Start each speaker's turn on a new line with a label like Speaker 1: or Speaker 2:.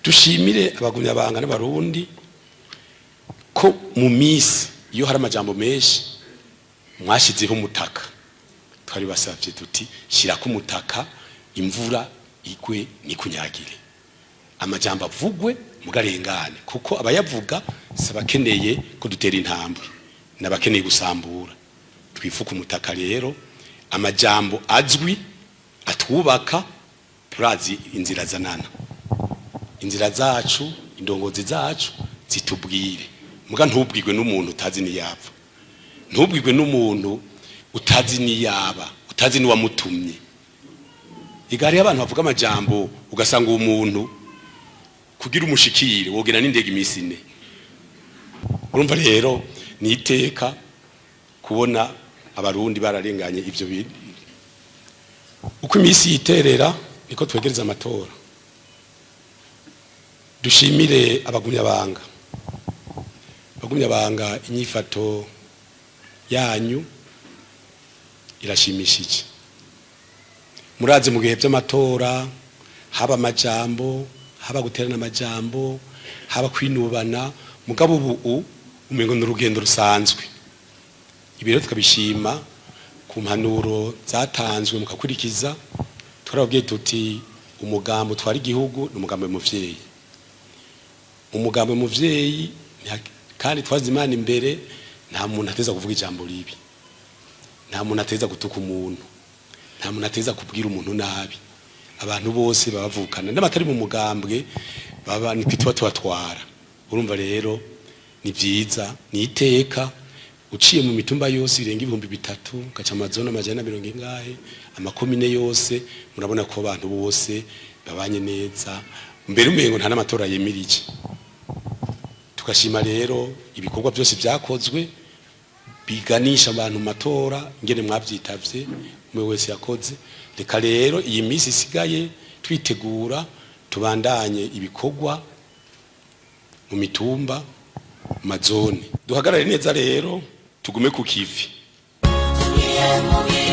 Speaker 1: Dushimire abagumyabanga n'Abarundi ko mu minsi iyo hari amajambo menshi mwashizeho umutaka. Twari basavye tuti: "Shirako umutaka, imvura igwe nikunyagire, amajambo avugwe mugarengane," kuko abayavuga si abakeneye ko dutera intambwe, n'abakeneye gusambura. Twifuka umutaka rero, amajambo azwi atwubaka. Turazi inzira zanana, inzira zacu, indongozi zacu zitubwire. Muga ntubwirwe n'umuntu utazi niyapfa, ntubwirwe n'umuntu utazi niyaba, utazi n'uwamutumye. Igare y'abantu bavuga amajambo, ugasanga uwo muntu kugira umushikire wogera n'indege iminsi 4. Urumva rero ni iteka kubona Abarundi bararenganye ivyo bintu. Uko iminsi yiterera niko twegereza amatora. Dushimire abagumyabanga. Abagumyabanga, inyifato yanyu irashimishije. Murazi mu bihe by'amatora haba amajambo, haba guterana amajambo, haba kwinubana, mugabo ubu umengo ni urugendo rusanzwe. Ibi rero tukabishima ku mpanuro zatanzwe mukakurikiza. Twarababwiye tuti: "Umugambo utwara igihugu ni umugambo muvyeyi, umugambo muvyeyi." Kandi twazi Imana imbere, nta muntu ateza kuvuga ijambo ribi, nta muntu ateza gutuka umuntu, nta muntu ateza kubwira umuntu nabi. Abantu bose babavukana n'abatari mu mugambwe baba nitwe tuba tubatwara. Urumva rero ni vyiza, ni iteka. Uciye mu mitumba yose irenga 3000, ugaca amazone 140, amakomine yose, murabona ko abantu bose babanye neza, mbere umengo nta n'amatora yemirije. Tugashima rero ibikorwa byose byakozwe biganisha abantu mu matora, ingene mwavyitavye, umwe wese yakoze. Reka rero iyi minsi isigaye twitegura, tubandanye ibikorwa mu mitumba, mu mazone. Duhagarare neza rero, tugume ku kivi.
Speaker 2: Tugiye mu.